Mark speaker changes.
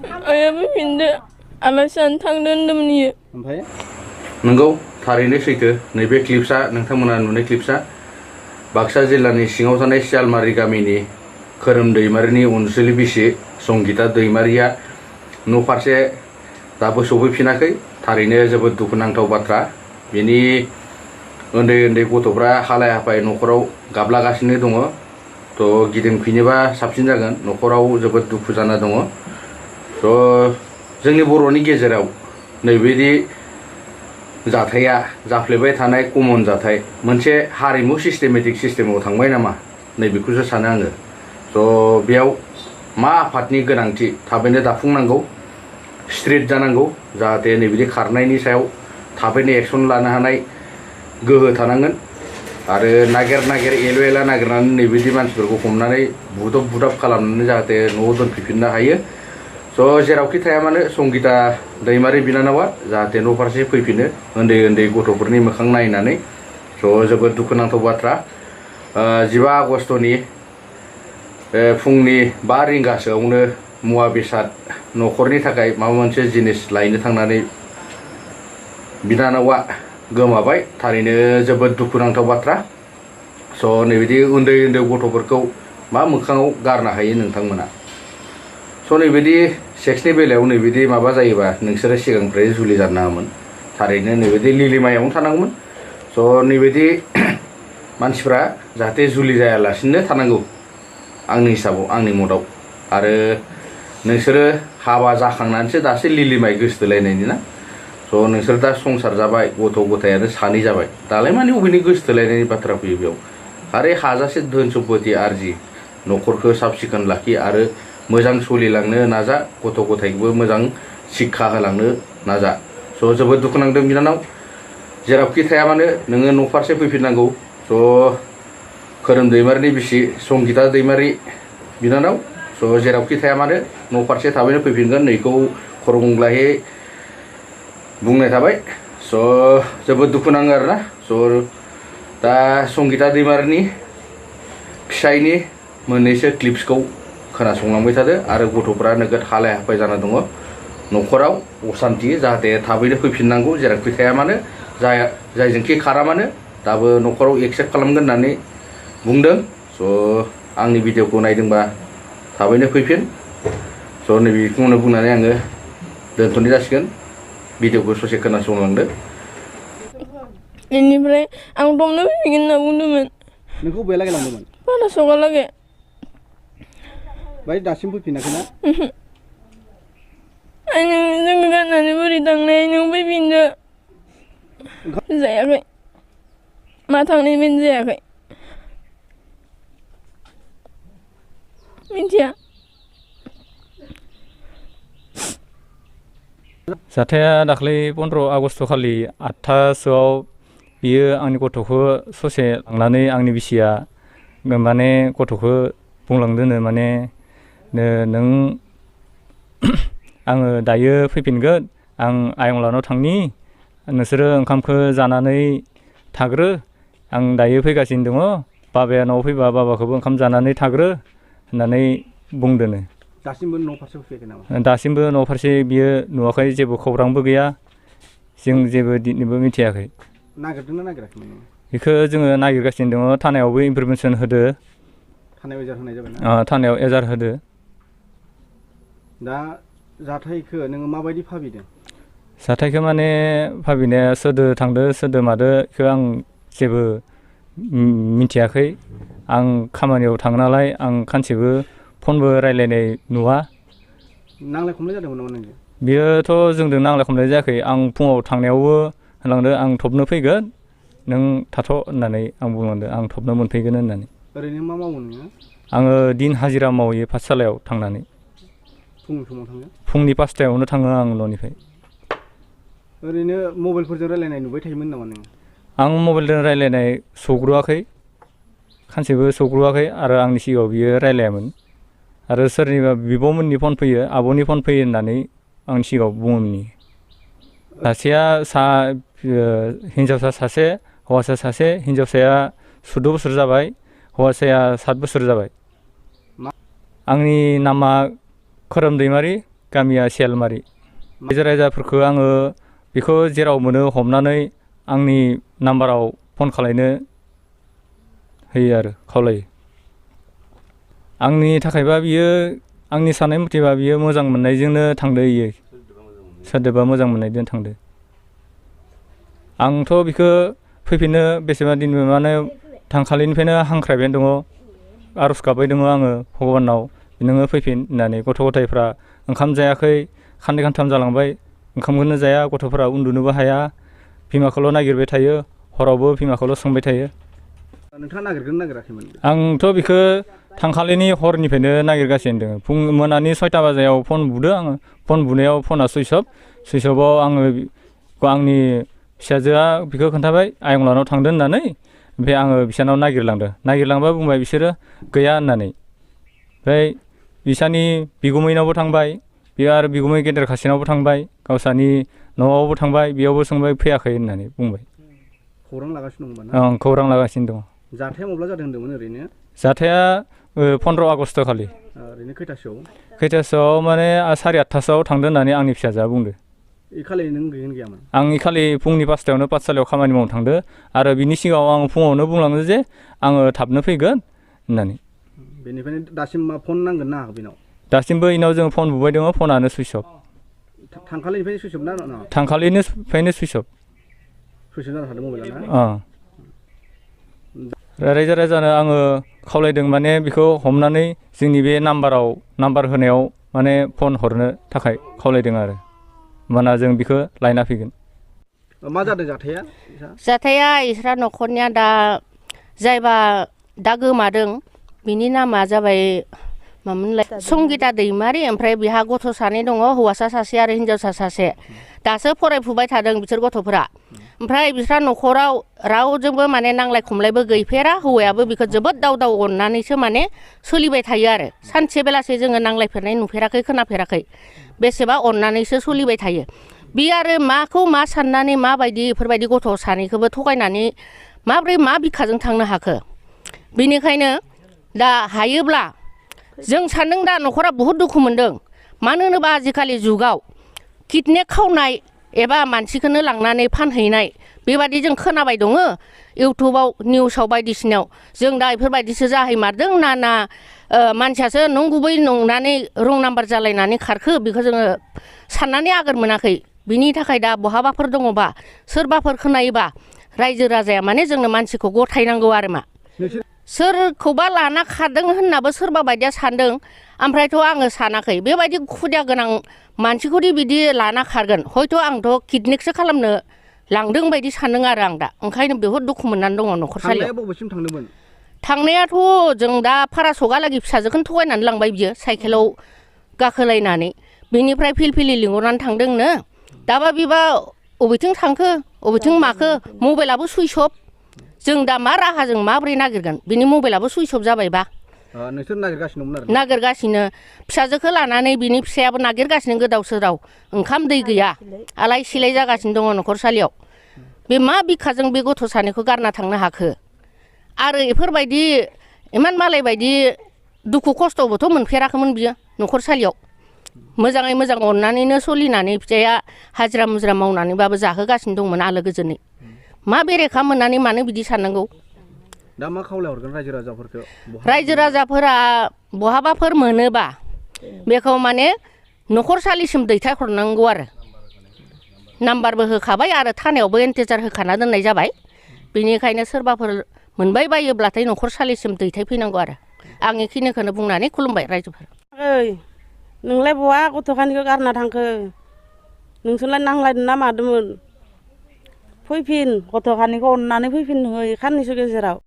Speaker 1: आया फैफिनदो आलासि जानो थांदो होनदोंमोन इयो।
Speaker 2: ओमफ्राय
Speaker 3: नंगौ थारैनो सैथो नैबे क्लिप्सआ नोंथांमोना नुनाय क्लिप्सआ बाक्सा जिल्लानि सिङाव थानाय सियालमारि गामिनि खोरोम दैमारिनि अनसुलि बिसि संगिता दैमारिया न' फारसे दाबो सफैफिनाखै थारैनो जोबोद दुखुनांथाव बाथ्रा बेनि उन्दै उन्दै गथ'फ्रा हालाय हाफाय न'खराव गाबलागासिनो दङ थ' गिदिंफिनोबा साबसिन जागोन न'खराव जोबोद दुखु जाना दङ थ' जोंनि बर'नि गेजेराव नैबेदि जाथाया जाफ्लेबाय थानाय कमन जाथाय मोनसे हारिमु सिस्टेमेटिक सिस्टेमाव थांबाय नामा नैबेखौसो सानो आङो थ' बेयाव मा आफादनि गोनांथि थाबैनो दाफुंनांगौ स्ट्रिट जानांगौ जाहाथे नैबिदि खारनायनि सायाव थाबैनो एक्सन लानो हानाय गोहो थानांगोन आरो नागिर एलु एला नागिरनानै नैबिदि मानसिफोरखौ हमनानै बुदब बुदाब खालामनानै जाहाथे न'आव दोनफैफिननो हायो स' जेरावखि थाया मानो संगिता दैमारि बिनानावा जाहाथे न' फारसे फैफिनो उन्दै उन्दै गथ'फोरनि मोखां नायनानै स' जोबोद दुखुनांथाव बाथ्रा 15 आगस्टनि फुंनि 5 रिंगासोआवनो मुवा बेसाद न'खरनि थाखाय माबा मोनसे जिनिस लायनो थांनानै बिनानावा गोमाबाय थारैनो जोबोद दुखुनांथाव बाथ्रा स' नैबिदि उन्दै उन्दै गथ'फोरखौ मा मोखाङाव गारनो हायो नोंथांमोना स' नैबिदि सेक्सनि बेलायाव नैबिदि माबा जायोबा नोंसोरो सिगांनिफ्राय जुलि जानो नाङामोन थारैनो नैबिदि लिलिमायावनो थानांगौमोन स' नैबिदि मानसिफ्रा जाहाथे जुलि जायालासिनो थानांगौ आंनि हिसाबाव आंनि मदाव आरो नोंसोरो हाबा जाखांनानैसो दासो लिलिमाय गोसोथोलायनायनि ना स' नोंसोर दा संसार जाबाय गथ' गथायानो 2 जाबाय दालाय माने अबेनि गोसोथोलायनायनि बाथ्रा फैयो बेयाव आरो हाजासे धोन सम्पति आरजि न'खरखौ साब सिखोन लाखि आरो मोजां सोलिलांनो नाजा गथ' गथायखौबो मोजां शिक्षा होलांनो नाजा स' जोबोद दुखु नांदों बिनानाव जेरावखि थाया मानो नोङो न' फारसे फैफिननांगौ स' खोरोम दैमारिनि बिसि संगिता दैमारि बिनानाव स' जेरावखि थाया मानो न' फारसे थाबैनो फैफिनगोन नैखौ खर' गंग्लायै बुंनाय थाबाय स' जोबोद दुखु नाङो आरोना स' दा संगिता दैमारिनि फिसायनि मोननैसो क्लिप्सखौ खोनासंलांबाय थादो आरो गथ'फ्रा नोगोद हालाय हाफाय जाना दङ न'खराव असान्थि जाहाथे थाबैनो फैफिननांगौ जेरावखि थाया मानो जायजोंखि खारा मानो दाबो न'खराव एक्सेप्ट खालामगोन होननानै बुंदों स' आंनि भिडिअखौ नायदोंबा थाबैनो फैफिन स' नैबेखौनो बुंनानै आङो दोनथ'नाय जासिगोन भिडिअखौ ससे खोनासंलांदो
Speaker 1: बेनिफ्राय आं दमनो फैफिनगोन होनना बुंदोंमोन
Speaker 2: नोंखौ बबे लागै लांदोंमोन
Speaker 1: बालासगालागै
Speaker 2: बाय दासिम फैफिनाखै ना
Speaker 1: आं जोङो गाननानै बोरै थांनाय नों फैफिनदो जायाखै मा थांनाय बेनो जायाखै मिथिया
Speaker 4: जाथाया दाख्लै 15 आगस्ट खालि 8थासोआव बियो आंनि गथ'खौ ससे लांनानै आंनि बिसिया माने गथ'खौ बुंलांदोनो माने नों आङो दायो फैफिनगोन आं आयंलानाव थांनि नोंसोरो ओंखामखौ जानानै थाग्रो आं दायो फैगासिनो दङ बाबाया न'आव फैबा बाबाखौबो ओंखाम जानानै थाग्रो होननानै बुंदोनो
Speaker 2: दासिमबो न' फारसे फैयाखै नामा
Speaker 4: दासिमबो न' फारसे बियो नुवाखै जेबो खौरांबो गैया जों जेबो दिनैबो मिथियाखै
Speaker 2: नागिरदोंना नागिराखैमोन
Speaker 4: बेखौ जोङो नागिरगासिनो दङ थानायावबो इनफरमेसन होदो
Speaker 2: थानायाव एजार होनाय जाबाय ना
Speaker 4: थानायाव एजार होदो
Speaker 2: दा जाथायखौ नोङो माबायदि भाबिदों
Speaker 4: जाथायखौ माने भाबिनाया सोरदो थांदो सोरदो मादो बेखौ आं जेबो मिथियाखै आं खामानियाव थाङो नालाय आं खानसेबो फनबो रायलायनाय नुवा
Speaker 2: नांलाय खमलाय जादोंमोन नामा नोंजों
Speaker 4: बियोथ' जोंजों नांलाय खमलाय जायाखै आं फुङाव थांनायावबो होनलांदों आं थबनो फैगोन नों थाथ' होननानै आं बुंलांदों आं थबनो मोनफैगोन होननानै
Speaker 2: ओरैनो मा मावो नोङो
Speaker 4: आङो दिन हाजिरा मावयो पाठसालायाव थांनानै
Speaker 2: फुंनि समाव थाङो
Speaker 4: फुंनि 5थायावनो थाङो आं न'निफ्राय
Speaker 2: ओरैनो मबाइलफोरजों रायलायनाय नुबाय थायोमोन नामा नोङो
Speaker 4: आं मबाइलजों रायलायनाय सौग्रोआखै खानसेबो सौग्रोआखै आरो आंनि सिगाङाव बियो रायलायामोन आरो सोरनिबा बिब'मोननि फन फैयो आब'नि फन फैयो होननानै आंनि सिगाङाव बुङोमोन सासेया हिन्जावसा सासे हौवासा सासे हिन्जावसाया 14 बोसोर जाबाय हौवासाया 7 बोसोर जाबाय आंनि नामा खोरोम दैमारि गामिया सियालमारि रायजो राजाफोरखौ आङो बेखौ जेराव मोनो हमनानै आंनि नाम्बाराव फन खालायनो होयो आरो खावलायो आंनि थाखायबा बियो आंनि साननाय मथेबा बियो मोजां मोननायजोंनो थांदो इयो सोरदोबा मोजां मोननायजों थांदो आंथ' बेखौ फैफिननो बेसेबा दिन माने थांखालिनिफ्रायनो हांख्रायबाय दङ आर'ज गाबबाय दङ आङो भगबानाव नोङो फैफिन होननानै गथ' गथायफ्रा ओंखाम जायाखै खाननै खानथाम जालांबाय ओंखामखौनो जाया गथ'फोरा उन्दुनोबो हाया बिमाखौल' नागिरबाय थायो हरावबो बिमाखौल' सोंबाय थायो
Speaker 2: नोंथाङा नागिरगोन नागिराखैमोन
Speaker 4: आंथ' बेखौ थांखालिनि हरनिफ्रायनो नागिरगासिनो दङ फुं मोनानि 6टा बाजायाव फन बुदों आङो फन बुनायाव फना सुइस अफआव आङो आंनि फिसाजोआ बेखौ खोन्थाबाय आयंलानाव थांदों होननानै ओमफ्राय आङो बिसानाव नागिरलांबा बुंबाय बिसोरो गैया होननानै ओमफ्राय बिसानि बिगुमैनावबो थांबाय बेयो आरो बिगुमै गेदेर खासेनावबो थांबाय गावसानि न'आवबो थांबाय बेयावबो सोंबाय फैयाखै होननानै बुंबाय
Speaker 2: खौरां लागासिनो दं
Speaker 4: ओं खौरां लागासिनो दङ
Speaker 2: जाथाया माब्ला जादों होनदोंमोन ओरैनो
Speaker 4: जाथाया 15 आगस्ट खालि
Speaker 2: ओरैनो
Speaker 4: खैथासोआव माने 8:30 थांदों होननानै आंनि फिसाजोआ बुंदो
Speaker 2: ए खालि नों गैयामोन
Speaker 4: आं इ खालि फुंनि 5टायावनो पाठसालायाव खामानि मावनो थांदो आरो बिनि सिगाङाव आं फुङावनो बुंलाङो जे आङो थाबनो फैगोन होननानै
Speaker 2: बेनिफ्रायनो दासिम मा फन नांगोन ना बेनाव
Speaker 4: दासिमबो इनाव जों फन बुबाय दङ फनानो सुइस अफ
Speaker 2: थांखालिनिफ्रायनो सुइस अफ ना
Speaker 4: थांखालिनिफ्रायनो सुइस अफ
Speaker 2: जाना थादों मबाइला
Speaker 4: रायजो राजानो आङो खावलायदों माने बेखौ हमनानै जोंनि बे नाम्बार होनायाव माने फन हरनो थाखाय खावलायदों आरो होमबाना जों बेखौ लायना फैगोन
Speaker 2: मा जादों
Speaker 5: जाथाया इसरा न'खरनिया दा जायबा दा गोमादों बिनि नामा जाबाय मामोनलाय संगिता दैमारि ओमफ्राय बिहा गथ' सानै दङ हौवासा सासे आरो हिनजावसा सासे दासो फरायफुबाय थादों बिसोर गथ'फोरा ओमफ्राय बिस्रा न'खराव रावजोंबो माने नांलाय खमलायबो गैफेरा हौवायाबो बेखौ जोबोद दाव अननानैसो माने सोलिबाय थायो आरो सानसे बेलासे जोङो नांलायफेरनाय नुफेराखै खोनाफेराखै बेसेबा अननानैसो सोलिबाय थायो बे आरो माखौ मा साननानै माबायदि बेफोरबायदि गथ' सानैखौबो थगायनानै माब्रै मा बिखाजों थांनो हाखो बेनिखायनो दा हायोब्ला जों सानदों दा न'खरा बहुद दुखु मोनदों मानो होनोबा आजिखालि जुगाव किडनेप खावनाय एबा मानसिखौनो लांनानै फानहैनाय बेबादि जों खोनाबाय दङ इउटुबाव निउसाव बायदिसिनायाव जों दा बेफोरबायदिसो जाहैमारदों ना मानसियासो नंगुबै नंनानै रं नाम्बार जालायनानै खारखो बेखौ जोङो साननानै आगोर मोनाखै बिनि थाखाय दा बहाबाफोर दङबा सोरबाफोर खोनायोबा रायजो राजाया माने जोंनो मानसिखौ गथायनांगौ आरो मा सोरखौबा लाना खारदों होननाबो सोरबा बायदिया सानदों ओमफ्रायथ' आङो सानाखै बेबायदि खुदिया गोनां मानसिखौदि बिदि लाना खारगोन हयथ' आंथ' किडनेपसो खालामनो लांदों बायदि सानदों आरो आं दा ओंखायनो बहुद दुखु मोननानै दङ न'खरसालियाव
Speaker 2: बबेसिम थांदोंमोन
Speaker 5: थांनायाथ' जों दा फारासगालागि फिसाजोखौनो थगायनानै लांबाय बियो साइकेलाव गाखोलायनानै बिनिफ्राय फिलफिलि लिंहरनानै थांदोंनो दाबा बिबा अबेथिं थांखो अबेथिं माखो मबाइलाबो सुइस अफ जों दा मा राहाजों माबोरै नागिरगोन बिनि मबाइलाबो सुइस अफ जाबायबा
Speaker 2: नोंसोर नागिरगासिनोमोन आरो
Speaker 5: नागिरगासिनो फिसाजोखौ लानानै बिनि फिसायाबो नागिरगासिनो गोदाव सोराव ओंखाम दै गैया आलाय सिलाय जागासिनो दङ न'खरसालियाव बे मा बिखाजों बे गथ' सानैखौ गारना थांनो हाखो आरो बेफोरबायदि इमान मालाय बायदि दुखु खस्थ'बोथ' मोनफेराखैमोन बियो न'खरसालियाव मोजाङै मोजां अननानैनो सोलिनानै फिसाया हाजिरा मुजिरा मावनानैबाबो जाहोगासिनो दंमोन आलो गोजोनै मा बेरेखा मोननानै मानो बिदि साननांगौ
Speaker 2: दा मा खावलायहरगोन
Speaker 5: रायजो राजाफोरा बहाबाफोर मोनोबा बेखौ माने न'खरसालिसिम दैथायहरनांगौ आरो नाम्बारबो होखाबाय आरो थानायावबो एन्टेजार होखाना दोननाय जाबाय बेनिखायनो सोरबाफोर मोनबाय बायोब्लाथाय न'खरसालिसिम दैथायफैनांगौ आरो आं बेखिनिखौनो बुंनानै खुलुमबाय रायजोफोर
Speaker 6: नोंलाय बहा गथ'खानिखौ गारना थांखो नोंसोरलाय नांलायदों ना मादोंमोन फैफिन गथ'खानिखौ अननानै फैफिन नोङो साननैसो गेजेराव